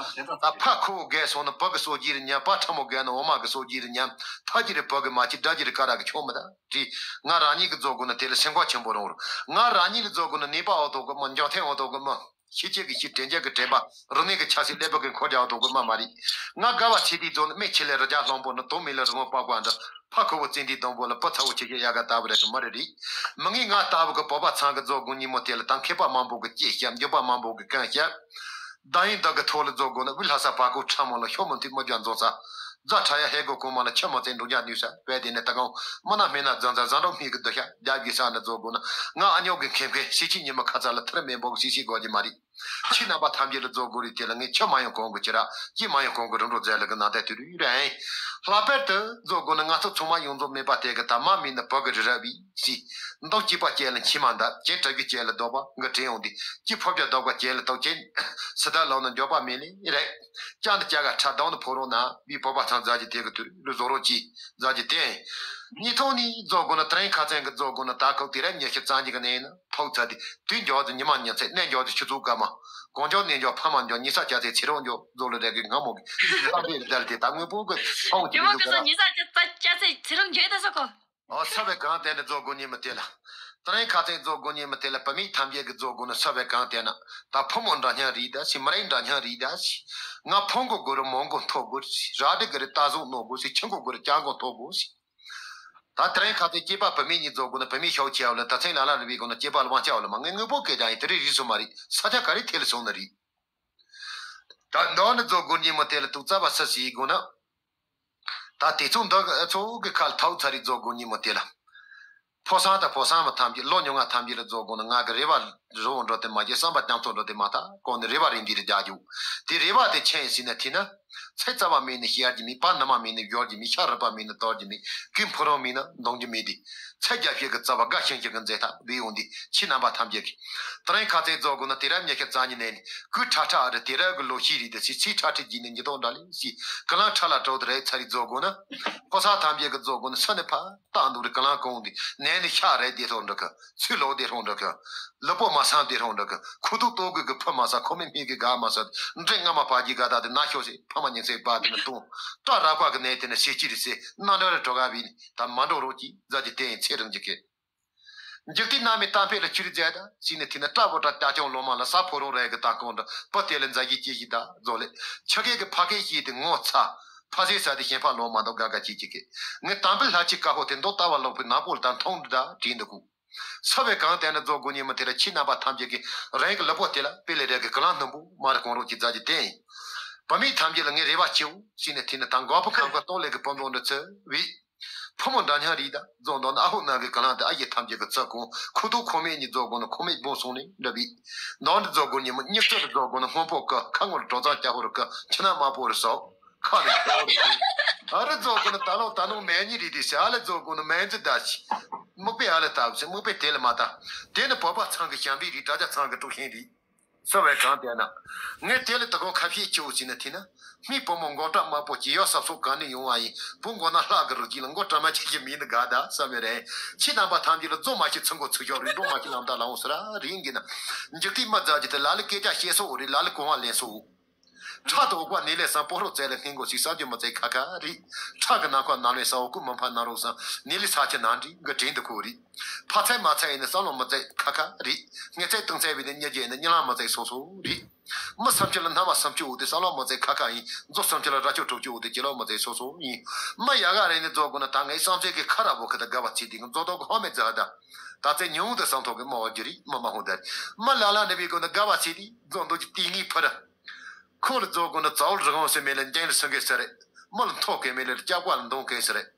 ད་ཕ་ཁུ་བོ་རྒས་སོང་ན་བུ་གི་སོ་རྒྱུས་རེད་སྙམ། བུ་ཕྲ་མོ་རྒས་ན་འོ་མ་གི་སོ་རྒྱུས་རེད་སྙམ། ཐ་རྒྱུ་རེད་བུ་གི་མ་བྱས། དགྲ་རྒྱུ་རེད་ཀ་ར་གི་ཆོག་མི་ད་དྲིས། ང་རང་ཉིད་ཀྱིས་རྫོགས་དགོས་ན་དེ་ལ་སེམས་ཁམས་ཆེན་པོ་རང་རུང་། ང་རང་ཉིད་ལ་རྫོགས་དགོས་ན་ནད་པ་འོ་དོ་གི་མི། འཇོན་ཐང་འོ་དོ་གི་མི། ཤེས་བྱེད་ཀྱི་ཤེས། དྲན་བྱེད་ཀྱི་དྲན་པ། རིག་གནས་ཀྱི་ཆབ་སྲིད་ཀླད་པ་གི་འཁོར་རྒྱག་འོ་དོ་གི་མི་མ་རེད། ང་དགའ་བ་ཚེ་འདིའི་རྫོགས་ན། སྨན་ཆེ་ལས་རི་རྒྱལ་གླང་པོ་འདྲ། དོན་མེད་ལས་རི་བོང་པགས་པ་འདྲ། ཕ་ཁུ་བོ་བཙན་འདིའི་སྡོང་པོ་ལ། བུ་ཚ་བོ་ཆེ་ཤོས་ཡལ་ག་ལྟ་བུ་རེད་གི་མི་རེད་རེད། མི་ངས་ང་ལྟ་བུ་གི་བོད་པ་ཚང་གི་རྫོགས་དགོས་ཉིན་མོ་དེ་ལ། ད་མཁས་པ་མང་པོ་གི་སྐྱེས་ཤག་འགྱོད་པ་མང་པོ་གི་གང་ཤག་བདག་ཡིན་བདག་གི་ཐོག་ལ་རྫོགས་དགོས་ན། དབུས་ལྷ་ས་བར་སྐོར་ཁྲ་མོ་ལ། ཤོག་མོ་མཐུད་མི་རྒྱ་འཛོམས་ས། རྫ་ཁྲ་ཡ་ཧེ་གོ་གོང་མ་ལ། ཆུ་མོ་བཙན་འགྲོ་རྒྱ་ནུས་ས། བས་དེ་ནས་ད་གང་མི་ན་སྨན་ན་རྫ་འཛ་རྫ་འགྲོ་སྨན་གི་སྡུག་ཤ་རྒྱབ་ཀྱི་ས་ན་རྫོགས་དགོས་ན། ང་ཨ་ཉོག་གི་མཁན་མཁན་སྲིད་སྤྱི་ཉི་མ་ཁ་ཚ་ལ། ཐར་མེད་འབོག་སྲིད་སྲིད་དགོས་ཀྱི་མ་རེད། ཁྱེད་རྣམ་པ་ཐམས་ཅད་ལ་རྫོགས་དགོས་རེད། དེ་ལ་ངས་ཆུ་མ་ཡོང་གོང་གི་ཁྱི་ར། སྐྱེས་མ་ཡོང་གོང་གི་རིམ་གྲོ་མཛད་ལ་གི་ན་ད་དུས་རུ་ར་ཨེ། ལྷག་པར་དུ་རྫོགས་དགོས་ན། ང་ཚོ་ཚང་མ་ཡོངས་རྫོགས་མེད་པ་དེ་གི། ད་མ་མེད་ན་བུ་གི་རི་རབ་བི་སི། མདོག་སྐྱེས་པ་སྐྱེ་ལ་མཆི་མ་འདབ། གྱེན་གྲབ་རྒྱུ་སྐྱེ་ལ་ལྡོག་པ་གི་དྲན་ཡོང་དུས། སྐྱེས་ཕོ་བརྒྱ་ལྡོག་པ་སྐྱེ་ལ་ལྡོག་ཅན། སི་ད་ལོག་ན་འགྱོད་པ་མེད་ལེ་རེད། ལྕགས་ནི་ལྕགས་ག་ཁྲ་གདོང་ནི་ཕོ་རོག་ན་བི་བོད་པ་ཚང་མཛད་ཀྱི་དེ་གི་དུས་རུ་བཟོ་རོགས་ཀྱིས་མཛད་ཀྱི་དེ། ཉིས་ཐོག་ནི་རྫོགས་དགོས་ན། དྲིན་ཁ་ཚན་གི་རྫོགས་དགོས་ན། ད་ཁོ་དུས་རབས་ཉི་ཤུ་རྩ་གཉིས་གི་ནས་ན་ཕོག་ཚར་དུས། དུས་འཇོག་དུས་ཉི་མ་ཉི་ཚེ། གནས་འཇོག་དུས་ཆུ་ཚོད་སྐར་མ། གང་འཇོག་གནས་འཇོག་ཕ་མ་འཇོག་ཉི་ཤར་སྐྱ་ཚེ་ཚེ་རོགས་འཇོག་རྫོགས་ལ་རེ་གི་སྔ་མོ་གི་ད་རེ་རེ་རེ་དེ་ད་དངོས་པོ་གི་ཕོག་ཅི་རེད་འདུག་ག་ཉི་མ་གི་སོ་ཉི་ཤར་སྐྱ་ཚེ་ཚེ་རོགས་འཇོག་ད་ས་གོ། ཨོ་ས་བའི་གང་དེ་ནི་རྫོགས་དགོས་ཉིན་མོ་དེ་ལ། དྲིན་ཁ་ཚན་རྫོགས་དགོས་ཉིན་མོ་དེ་ལ། བུད་མེད་ཐམས་ཅད་ཀྱི་རྫོགས་དགོས་ན། ས་བའི་གང་དེ་ན། ད་ཕོ་མོ་འདྲ་མཉམ་རེད་ད་སི། མི་རིགས་འདྲ་མཉམ་རེད་ད་སི། ང་ཕོ་མགོ་དགོས་རུ་མོ་མགོ་མཐོ་དགོས་སི། ར་སྒྲིག་གི་རུ་རྟ་ཟོག་རྣོ་དགོས་སི། ཁྱི་མགོ་དགོས་རུ་སྤྱང་མགོ་མཐོ་དགོས་སི། ད་དྲིན་ཁ་ཚན་སྐྱེས་པ་བུད་མེད་གཉིས་རྫོགས་དགོས་ན། བུད་མེད་ཤོག་ཆེ་བ་ལ་ད་ཚན་ལ་ལ་རི་བའི་སྒོ་ན་སྐྱེས་པ་ལ་དབང་ཆ་བ་ལ་མ། ངས་དངོས་པོ་སྐད་ཀྱང་ཡིན་དེ་རིགས་རིགས་སུ་མ་རེད། ས་ཆ་ག་རེ་ཐེ་ལ་སོང་ན་རེད། ད་མདོ་ནི་རྫོགས་དགོས་ཉིན་མོ་དེ་ལ་དུག་རྩ་བ་སི་སི་ཡི་སྒོ་ན། ད་དེ་ཚོ་འདི་ཚོ་གི་ཁ་ལ་ཐོག་ཚ་རིག་རྫོགས་དགོས་ཉིན་མོ་དེ་ལ། ཕོ་སང་དང་ཕོ་སང་མ་ཐམས་ཅད་ལོ་ཉུང་ང་ཐམས་ཅད་ལ་རྫོགས་དགོས་ན། ང་གི་རེ་བ་རི་བོ་འགྲོ་དེ་མ་བྱེད། བསམ་པ་རྒྱ་མཚོ་འགྲོ་དེ་མ་ཐག་གོང་ནས་རེ་བ་རེ་འདི་རེ་རྒྱག་རྒྱུ། དེ་རེ་བ་དེ་ཆེན་ཟིན་ན་ཐིག་ན། ཚེ་རྩ་བ་མེད་ནི་ཤི་ཡར་གྱི་མི། བ་ནུ་མ་མེད་ནི་བྱོར་གྱི་མི། ཤ་རུས་པ་མེད་ནི་དོར་གྱི་མི། གོས་ཕོ་རོག་མེད་ནི་འདོང་རྒྱུ་མེད་དེ། ཚེ་རྒྱ་ཤེས་ཀྱི་རྩ་བ་དགའ་ཞིང་ཞིང་གི་མཛེས་ཐག་བེ་ཡོང་དེ། ཁྱེད་རྣམ་པ་ཐམས་ཅད་ཀྱི་དྲིན་ཁ་ཚན་རྫོགས་དགོས་ན། དེ་རབས་ཉི་ཤུ་རྩ་གཉིས་ནས་ནི་གོས་ཁྲ་ཁྲ་རེ་དེ་རབས་ཀྱི་ལོ་ཤས་རེད་དེ། ཚེ་ཚེ་ཁྲ་ཁྲི་བརྗིད་ནི་འཇིག་ཐོག་འདྲ་ལེ་ཞེས་ཀི་ལང་ཁྲ་ལ་གྲོགས་དེ་རེད་ཚ་རིག་རྫོགས་དགོས་ན། ཕོ་སང་ཐམས་ཅད་ཀྱི་རྫོགས་དགོས་ན། ས་ནི་ཕ། རྟ་འདུག་རེ་ག་ལང་གོང་འདི་ནས་ནི་ཤ་རེ་དེ་ཐོག་འགྲོ་གི། ཚུལ་ལོག་དེ་ཐོག་འགྲོ་གི། ལུས་པོ་མ་སངས་དེ་ཐོག་འགྲོ་གི། ཁུ་ཏོག་ཏོག་གི་གི་ཕུ་མ་ས། ཁོ་མི་སྨིག་གི་ག་མ་ས། འདྲེ་རྔ་མ་བ་གི་ག་ད་དེ་ན་ཤོ་སེ། ཕ་མ་ཉིན་སེ་བ་དེ་ནི་ཏུང་། སྐྲ་ར་བ་གི་ནས་དེ་ནི་སེ་ཅི་རི་སེ། སྣ་འདྲ་རེ་གྲོ་ག་བི་ནི་ད་མ་འགྲོ་རོགས་ཀྱིས་མཛད་ཀྱི་དེ་ཡིན་ཚེ་རིང་གི་སྐད། འཇིག་རྟེན་ན་མི་གཏམ་ཕེ་ལ་ཆུ་རི་མཛད་ད་སི་ནི་ཐི་ན། སྐྲ་བོ་ཏྲ་ཏ་ཅོང་ལོ་མ་ལ། ས་ཕོ་རོང་རེ་གི་ད་གོང་འདྲ་བུ་དེ་ལ་མཛད་ཀྱི་སྐྱེ་ཞིག་ད་རྫོགས་ལེ། ཆུ་སྐད་ཀྱི་ཕ་སྐད་ཤེས་དེ་ངོ་ཚ། ཕ་ཟེ་ས་དེ་ཞེན་ཕ་ལོ་མ་འདུག་དགའ་དགའ་ཅིག་ཅིག་གི། ངས་དམ་པའི་ལྷ་ཆེ་ཀ་ཧོ་དེ་མདོ་ལྟ་བ་ལོག་པའི་ནག་པོ་ལ་ད་མཐོང་འདི་ད་དྲིས་འདུག་གུ། ས་བའི་གང་དེ་ནི་རྫོགས་དགོས་ཉིན་མོ་དེ་ལ་ཁྱེད་རྣམ་པ་ཐམས་ཅད་ཀྱིས་རང་གི་ལུས་པོ་དེ་ལ་དཔེ་ལས་རེ་གི་གི་ལང་སྣུམ་པོ་མ་རེ་གོང་རོགས་ཀྱི་མཛད་རྒྱུ་དེ་ཡིན། བུད་མེད་ཐམས་ཅད་ལ་ངས་རེ་བ་ཆེའོ་ཟེར་ནས་ཐིག་ནི་དང་མགོ་པོ་ཁང་པ་སྟོང་ལས་ཀྱི་སྤུ་མདོག་འདྲ་ཚོས་བི། ཕོ་མོ་འདྲ་མཉམ་རེད་ད་རྫོགས་མདོག་ནི་ཨ་ཧོ་ནང་གི་གི་ལང་དེ་ཨ་ཡེ་ཐམས་ཅད་ཀྱི་ཚུལ་ཁོང་ཁུ་ཏོ་ཁོ་མེད་གཉིས་རྫོགས་དགོས་ནི་ཁོ་མེད་སྦོམ་སོང་ནས་འདྲ་བི། མདོག་འདི་རྫོགས་དགོས་ཉིན་མོ་སྨྱུག་ཚོད་རྫོགས་དགོས་ནི་སྔོན་པོ་ཀི། ཁ་ངོ་ལ་གྲོག་ཚང་སྐྱ་ཧོ་རུ་ཀི། ཁྱི་ན་དམར་པོ་རུ་སོགས། ཁ་ནས་ཁོ་རེ། ཨ་རི་རྫོགས་དགོས་ན་ད་ལོ་ད་ནོ་མེ་ཉི་རི་དི་སེ། ཨ་ལེ་རྫོགས་དགོས་ན་མེ་འཛི་ད་ཤི། སྨུག་པའི་ཨ་ལེ་ལྟ་བུ་སེ། སྨུག་པའི་དེ་ལ་མ་ད། དེ་ནི་བོད་པ་ཚང་གི་ཞབས་འདྲེན་རེད། དྲ་རྒྱ་ཚང་གི་དཀྲུག་ཤིང་རེད། ས་བའི་གང་དེ་ན། ངས་དེ་ལ་ད་གོང་ཁ་ཕྱེ་ཆེའོ་ཟེར་ན་ཐིག་ན། སྨིན་བུ་མོ་མགོ་སྐྲ་དམར་པོ་སྐྱེས། ཡོ་སབ་སོག་གང་ནས་ཡོང་བ་ཡིན། བུ་མགོ་ན་ལྷག་གི་རུ་སྐྱེས་ལ་མགོ་བྲ་མ་ཆེ་གི་མིན་ནི་དགའ་ད་ས་མེ་རེད། ཁྱེད་རྣམ་པ་ཐམས་ཅད་ལ་རྫོགས་མ་ཤེས་ཚུལ་མགོ་ཚུལ་ཤོག་རེད། འགྲོ་མ་ཤེས་ལམ་ད་ལ་འོང་ཟེར་ར་རིང་གི་ན། འཇིག་རྟེན་མི་མཛད་ཀྱི་དེ་ལ་ལ་སྐད་ཆ་བཤད་སོག་རེད། ལ་ལ་གོང་བ་ལེན་སོག་ཕྲག་ཏུ་འོག་པ་ནི་ལས་བསམ་པོ་རོ་བཙལ་ལ་སྙིང་གོ་ཞིག་བསམ་རྒྱུ་མི་བཙལ་ཁ་ཁ་རེད། ཁྲག་གི་ནང་ཁོག་ནང་ལས་བསམ་འོ་ཀུ་མི་འཕར་ན་རོགས་བསམ་ནི་ལས་ས་ཆ་ནང་འདྲི་གི་དྲིན་དུ་ཁུག་རེད། ཕ་ཚད་མ་ཚད་ཡིན་ན་བསམ་བློ་མི་བཙལ་ཁ་ཁ་རེད། ངས་ཚད་སྟོང་ཚད་བས་ནི་གཉིས་བརྒྱད་ནི་གཉིད་ལམ་མི་བཙལ་སོ་སོ་རེད། མི་བསམ་ཚུལ་ལ་སྣང་བ་བསམ་ཚུལ་འོ་དེ་བསམ་བློ་མི་བཙལ་ཁ་ཁ་ཡིན། མཛོ་བསམ་ཚུལ་ལ་རྭ་ཅོ་གྲོགས་ཚུལ་འོ་དེ་གྱེན་ལོག་མི་བཙལ་སོ་སོ་ཡིན། མི་ཡག་ག་རེ་ནི་རྫོགས་དགོས་ན་ད་ངའི་བསམ་ཚུལ་གྱི་ཁ་ར་བོ་ཁ་ད་དགའ་བ་ཚིག་དེ་ངའི་མཛོ་ཏོག་གི་ཧོ་མེ་ཛ་ད། ད་ཚེ་ཉུང་དུ་བསམ་ཐོག་གི་མ་བ་རྒྱུ་རེད། མི་མ་ཧོ་ད་རེད། མི་ལ་ལ་ནི་བའི་དགོས་ན་དགའ་བ་ཚིག་དེ་རྫོགས་འདུག་གི་དེ་ངའི་ཕུ་ར། ཁོ་ལ་རྫོགས་དགོས་ན་ཙའུ་ལ་རི་ཧོང་སེ་མེ་ལ་འགྱེང་ལ་སུན་གེ་སེ་རེད། མི་ལ་མཐོ་གེ་མེ་ལ་སྐྱག་པ་ལ་འདོང་གེ་སེ་རེད།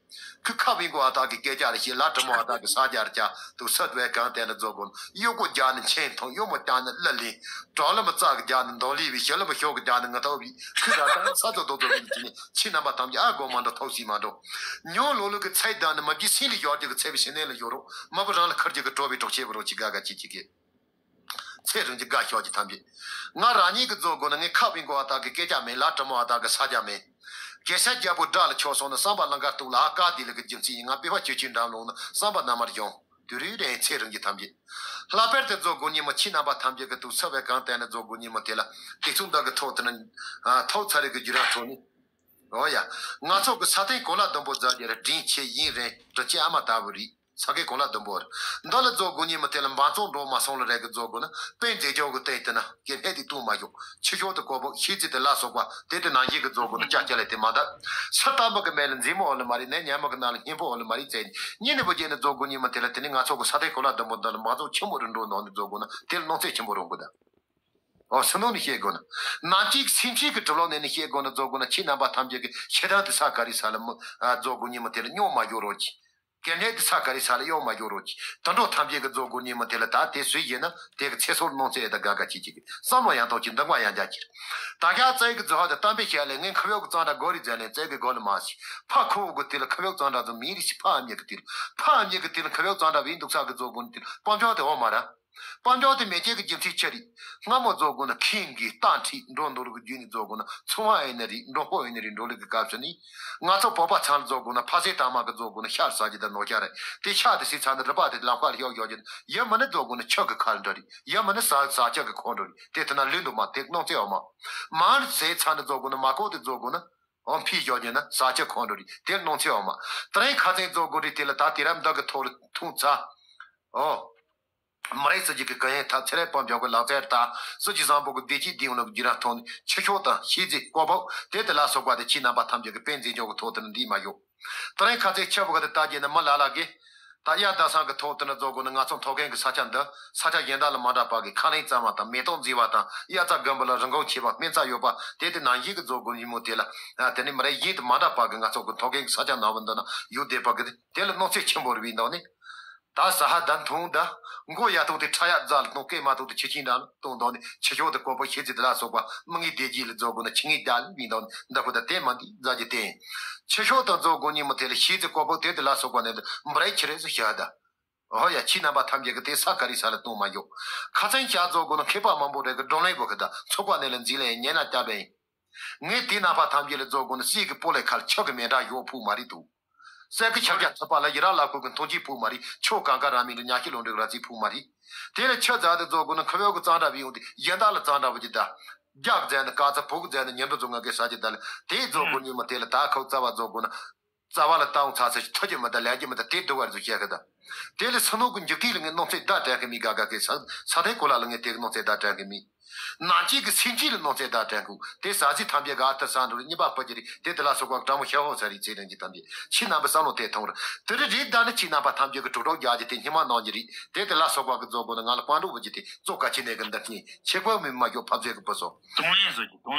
ཁོས་ཁ་བིང་གོ་ཨ་ཏག་གི་སྐད་ཆ་ལ་ཤེས། ལ་དྲི་མོ་ཨ་ཏག་གི་ས་རྒྱ་རྒྱ་དུ་སད་བས་གང་དེ་ལ་རྫོགས་དགོས་ན། གཡོག་པོ་རྒྱ་ནི་ཆེན་མཐོང་། གཡོག་མོ་རྒྱ་ནི་ལ་ལིན། གྲོགས་ལ་མི་ཙག་གི་རྒྱ་ནི་འདོང་ལི་བི། ཤི་ལ་མི་ཤོག་གི་རྒྱ་ནི་ངི་ཐོག་བི། ཁོས་ར་ད་ས་ཚོ་རྡོ་རྡོ་བི་ནི་ཅི་ནི་ཁྱེད་རྣམ་པ་ཐམས་ཅད་ཨ་དགོ་མ་འགྲོ་ཐོག་སི་མ་འགྲོ། ཉོ་ལོ་ལོ་གི་ཚད་ད་ནི་མ་བགྱི་སིན་ལི་ཡོར་རྒྱུ་གི་ཚད་བི་སི་ནས་ལ་ཡོ་རོ་མ་བུ་རང་ལ་ཁར་རྒྱུ་གི་གྲོ་བི་གྲོགས་ཆེ་བུ་རོ་ཅི་ག་ག་ཅི་ཅི་གི། ཚེ་རིང་གི་དགའ་ཤོག་གི་ཐམས་ཅད། ང་རང་ཉིད་ཀྱི་རྫོགས་དགོས་ན་ངས་ཁ་བིང་གོ་ཨ་ཏག་གི་སྐད་ཆ་མེད། ལ་དྲི་མོ་ཨ་ཏག་གི་ས་རྒྱ་མེད། གེ་སར་རྒྱལ་པོ་དགྲ་ལ་ཆོག་སོང་ན་བསམ་པ་ལང་ཀ་སྟུག་ལ་ཨ་ཀ་དེ་ལ་གི་རྒྱུ་མཚན་ཡིན། ང་པེ་ཕ་ཆོས་ཆོས་འགྲམ་ལོང་ན་བསམ་པ་ན་མར་གཞུང་དུ་རུས་རེད། ཚེ་རིང་གི་ཐམས་ཅད། ལྷག་པར་དུ་རྫོགས་སྒོ་ཉིན་མོ་ཁྱེད་རྣམ་པ་ཐམས་ཅད་ཀྱི་དུས་ཚོད་བས་གང་བལྟས་ན་རྫོགས་སྒོ་ཉིན་མོ་དེ་ལ་དུས་ཚོད་འདི་གི་ཐོག་ཏུ་ནི་ཐོག་ཚ་རེ་གི་རྒྱུ་ར་ཐོག་ནི། འོ་ཡ། ང་ཚོ་གི་ས་སྟེང་གོ་ལ་ཟླུམ་པོ་རྫ་རྒྱ་ར་དྲིན་ཆེ་ཡིན་རེད་དྲི་ཆེ་ཨ་མ་ལྟ་བུ་རེད། ས་གའི་གོ་ལ་ཟླུམ་པོ་རེད། འདི་ལ་རྫོགས་སྒོ་ཉིན་མོ་དེ་ལ་འབངས་ཚོགས་འགྲོ་མ་སོང་ལ་རེད་གི་རྫོགས་སྒོ་ན་དཔེ་མཛེས་ཆོག་གི་སྟེང་དུ་ན་སྐྱེ་ཕན་དེ་ཐུག་མ་ཤོག་ཆུ་ཤོག་ཏུ་ཀོ་བོ་ཤེས་ཚིག་དེ་ལ་སོགས་པ་དེ་དེ་ནང་བཞིན་གི་རྫོགས་སྒོ་ན་ཅག་ཅག་ལས་དེ་མ་འདའ། ས་སྟག་མ་གི་མེ་ལ་མཛེས་མོ་འོ་ལ་མ་རེད་ནས་ཉ་མ་གི་ནང་ལ་སྙིང་པོ་འོ་ལ་མ་རེད་ཙེ། ཉིན་ནི་བུ་རྒྱས་ནི་རྫོགས་སྒོ་ཉིན་མོ་དེ་ལ་དེ་ནི་ང་ཚོ་གི་ས་སྟེང་གོ་ལ་ཟླུམ་པོ་འདི་ལ་འབངས་ཚོགས་ཆེན་པོ་རུ་འགྲོ་ནང་ནི་རྫོགས་སྒོ་ན་དེ་ལ་གནོད་འཚེ་ཆེན་པོ་རུང་གི་ད། ཨོ་སུ་ནོ་ནི་ཤེས་དགོས་ན། ནང་གཅིག་སེམས་ཅན་གྱི་གྲུབ་ལོག་ནས་ནི་ཤེས་དགོས་ན་རྫོགས་སྒོ་ན་ཁྱེད་རྣམ་པ་ཐམས་ཅད་ཀྱི་ཤེས་ཐང་དུ་ས་ག་རི་ས་ལ་མི་རྫོགས་སྒོ་ཉིན་མོ་དེ་ལ་སྙོག་མ་ཡོང་རོགས་གྱིས། གལ་གནད་དུ་ས་ག་རི་ས་ལ་གཡོག་མ་ཡོང་རོགས་གྱིས། དུད་འགྲོ་ཐམས་ཅད་ཀྱི་རྫོགས་སྒོ་ཉིན་མོ་དེ་ལ་ད་དེ་སུས་ཡིན་ན་དེ་གི་ཚེ་སྲོག་གནོད་འཚེ་ཡོད་ད་དགའ་དགའ་ཅིག་ཅིག་གི་བསམ་བློ་ཡང་དག་ཅིག་འདང་བ་ཡང་རྒྱ་ཁྱེར། ད་ཤ་བཙན་གྱི་རྫོགས་ཧ་དེ་གཏམ་དཔེ་བཤད་ལས་ངས་ཁ་བྱོག་གི་གཙང་སྦྲ་སྒོ་རི་མཛད་ནས་བཙན་གྱི་སྒོ་ལ་མ་ཞིག་ཕ་ཁོ་བོ་གི་དེ་ལ་ཁ་བྱོག་གཙང་སྦྲ་ཚོ་མིའི་རིགས་ཤིག་ཕ་ཨ་མྱེས་གི་དེ་ལ་ཕ་ཨ་མྱེས་གི་དེ་ལ་ཁ་བྱོག་གཙང་སྦྲ་བའི་འདུག་ས་གི་རྫོགས་སྒོ་ནི་དེ་ལ་སྤང་ཕྱོགས་དེ་འོ་མ་ར། དཔལ་འབྱོར་དེ་མེ་ལྕེ་གི་རྒྱུ་མཚན་ཆི་རེད། སྔ་མོ་རྫོགས་སྒོ་ན་ཁེངས་གི་རྟ་ཁྲིད་འགྲོ་འདུག་གི་རྒྱུ་ནི་རྫོགས་སྒོ་ན་ཚོང་བ་ཡིན་ནི་རེད་འགྲོ་ཕོ་ཡིན་ནི་རེད་འགྲོ་ལུགས་ཀྱི་སྐབས་སུ་ནི། ང་ཚོ་བོད་པ་ཚང་ལ་རྫོགས་སྒོ་ན་ཕ་སའི་དར་མ་གི་རྫོགས་སྒོ་ན་ཤར་ཟ་རྒྱུ་དང་ནོར་རྒྱུ་རེད་དེ་ཤ་དེ་སི་ཚ་ནི་རི་པ་དེ་ལམ་ཁར་ཤོག་ཤོག་རྒྱུ་ནི་ཡ་མི་ནི་རྫོགས་སྒོ་ན་ཆུ་གི་ཁར་འགྲོ་རེད་ཡ་མི་ནི་ཟ་ཟ་ཆུ་གི་ཁོང་འགྲོ་རེད་དེ་དེ་ན་ལུས་འདུག་མ་དེ་གནོད་འཚེ་འོ་མ། མང་ཟས་ཚ་ནི་རྫོགས་སྒོ་ན་མ་ཀོ་དེ་རྫོགས་སྒོ་ན། འོ་ཕི་ཞོག་ཉིན་ན་ས་ཆ་ཁོང་འགྲོ་རི་དེར་གནོང་ཚེ་འོ་མ། ད་རིང་ཁ་ཚན་རྫོགས་དགོས་རི་དེ་ལ་ད་དེ་རབ་འདི་གི་ཐོག་ལ་ཐུང་ཚ། འོ། མ་རེད་སྲིད་ཀྱི་གི་གི་ཡན་ཐ་ཚེ་རེ་པམ་ཞོག་གི་ལག་རྩལ་ལྟ། སྲིད་ཀྱི་བཟང་པོ་གི་བདེ་སྐྱིད་འདི་ཡོང་ནོ་གི་རྒྱུ་ར་ཐོང་ནི་ཆུ་ཤོག་དང་ཤེས་རྫི་ཀོ་བོ་དེ་དེ་ལ་སོགས་པ་དེ་ཁྱི་རྣམ་པ་ཐམས་ཅད་ཀྱི་དཔེ་མཛེས་ལྗོག་གི་ཐོག་ཏུ་ནི་འདི་མ་ཡོད། ད་རིང་ཁ་ཚན་ཆུ་བོ་གི་དེ་ལྟ་རྒྱུ་ནི་མི་ལ་ལ་གི། ད་གཡའ་ཟླ་སྲང་གི་ཐོག་ཏུ་ནི་རྫོགས་དགོས་ནི་ང་ཚོ་མཐོ་མཁན་གི་ས་ཆ་འདི་ས་ཆ་གཞན་དག་ལ་མ་འདྲ་པ་གི་ཁ་ལེན་གཙང་མ་དང་མེ་ཏོག་མཛེས་པ་དང་གཡའ་རྩྭ་དགུན་འབུ་ལ་རི་འགོག་ཆེ་བ་སྨན་རྩྭ་ཡོད་པ་དེ་དེ་ནང་བཞིན་གི་རྫོགས་དགོས་ཉིན་མོ་དེ་ལ་དེ་ནི་མི་རེ་ཡིན་དུ་མ་འདྲ་པ་གི་ང་ཚོ་གི་མཐོ་མཁན་གི་ས་ཆ་ནང་བ་འདི་ན་ཡོད་བསྡད་པ་གི་དེ་ལ་གནོད་འཚེ་ཆེན་པོ་རེད་བའི་འདང་ནི། ད་ས་ཧ་ད་འཐུང་ད་མགོ་ཡ་ཐོག་དེ་ཁྲ་ཡ་རྫ་ལ་གཏོང་སྐད་མ་ཐོག་དེ་ཆི་ཆིན་འདྲ་ལ་གཏོང་འདང་ནི་ཆུ་ཤོག་དེ་ཀོ་པོ་ཤེས་ཚིག་དེ་ལ་སོགས་པ་མི་ངའི་བདེ་སྐྱིད་ལ་རྫོགས་དགོས་ན་ཆི་ངའི་རྒྱ་ལ་བའི་འདང་ནི་འདི་ཁོ་ད་དེ་མ་འདི་རྫ་ཇི་བསྟན། ཆུ་ཤོག་དང་རྫོགས་དགོས་ཉིན་མོ་དེ་ལ་ཤེས་ཚིག་ཀོ་པོ་དེ་དེ་ལ་སོགས་པ་ནི་འདི་འབྲེལ་ཆི་རེད་ཟེར་བཤད་ད། ཨོ་ཡ་ཁྱི་རྣམ་པ་ཐམས་ཅད་ཀྱི་དེ་ས་ག་རི་ས་ལ་གཏོང་མ་འཇོག་ཁ་ཚན་ཤ་རྫོགས་དགོས་ན་མཁས་པ་མང་པོ་རེད་གི་བགྲོ་གླེང་བོ་གི་ད་ཚོགས་པ་ནས་ལ་འཛིན་ལས་ཉན་ན་སྐྱབས་ཡིན། ངས་དེ་རྣམ་པ་ཐམས་ཅད་ལ་རྫོགས་དགོས་ན་སྲིད་ཀྱི་སྤོ་ལས་ཁར་ཆག་གི་མེ་འདྲ་ཡོག་ཕུག་མ་རེད་དོ། སྲས་ཀྱི་ཆག་རྒྱ་ཐུབ་པ་ལ་ཡི་ར་ལ་ཁུག་གི་མཐོང་ཆེན་ཕུག་མ་རེད་ཆོ་གང་ག་ར་མི་ལ་ཉག་ཤི་ལོ་འདྲི་ར་ཚིག་ཕུག་མ་རེད། དེ་ལ་ཆུ་རྫ་དེ་རྫོགས་དགོས་ན་ཁ་བོད་ཀྱི་གཙང་སྦྲ་བི་ཡོང་དེ་གཞན་དག་ལ་གཙང་སྦྲ་བ་ཅི་ད། རྒྱག་རྫས་ནི་དཀའ་ཚ་ཕུག་རྫས་ནི་ཉིན་འགྲོ་ཚོ་ང་གའི་ས་ཅི་ད་ལ་དེའི་རྫོགས་དགོས་ཉིན་མོ་དེ་ལ་ད་ཁ་བོད་རྩ་བ་རྫོགས་དགོས་ན། རྩ་བ་ལ་བཏང་ཚར་ཚར་ཐོ་ཅི་མི་ད་ལས་ཀྱི་མི་ད་དེ་འདུ་བར་བཟོ་བྱེད་གི་ད། དེ་ལས་སུ་ནོ་གི་འཇིག་རྟེན་ལ་ངས་གནོད་འཚེ་བརྡ་དྲན་གི་མི་དགའ་དགའ་གི་ས་ས་ཐའི་གོ་ལ་ལ་ངས་དེ་གི་གནོད་འཚེ་བརྡ་དྲན་གི་མི། ནང་གཅིག་གི་སེམས་ཅན་ལ་གནོད་འཚེ་བརྡ་དྲན་གི་དེ་ས་ཟི་ཐམས་ཅད་ག་ཨ་ཐི་ས་འགྲོ་རི་གཉིས་པ་སྤུ་གི་རི་དེ་དེ་ལ་སོགས་པ་གྲང་མོ་ཤ་ཧོ་ས་རི་ཚེ་རིང་གི་ཐམས་ཅད་ཕྱི་རྣམ་པའི་བསམ་བློ་དེ་ཐོང་རི་དེ་རི་རི་ད་ནི་ཕྱི་རྣམ་པ་ཐམས་ཅད་གི་དྲུག་གྲོགས་རྒྱ་གི་དེ་སྙི་མ་ནང་གི་རི་དེ་དེ་ལ་སོགས་པ་གི་རྫོགས་དགོས་ན་ང་ལ་སྤང་འགྲོ་བུ་གི་དེ་གཙོ་ག་ཆེ་ནས་གི་འདི་ནི་ཆེ་གོ་མི་མ་ཞོ་ཕབ་ཟེ་གི་བུ་སོ།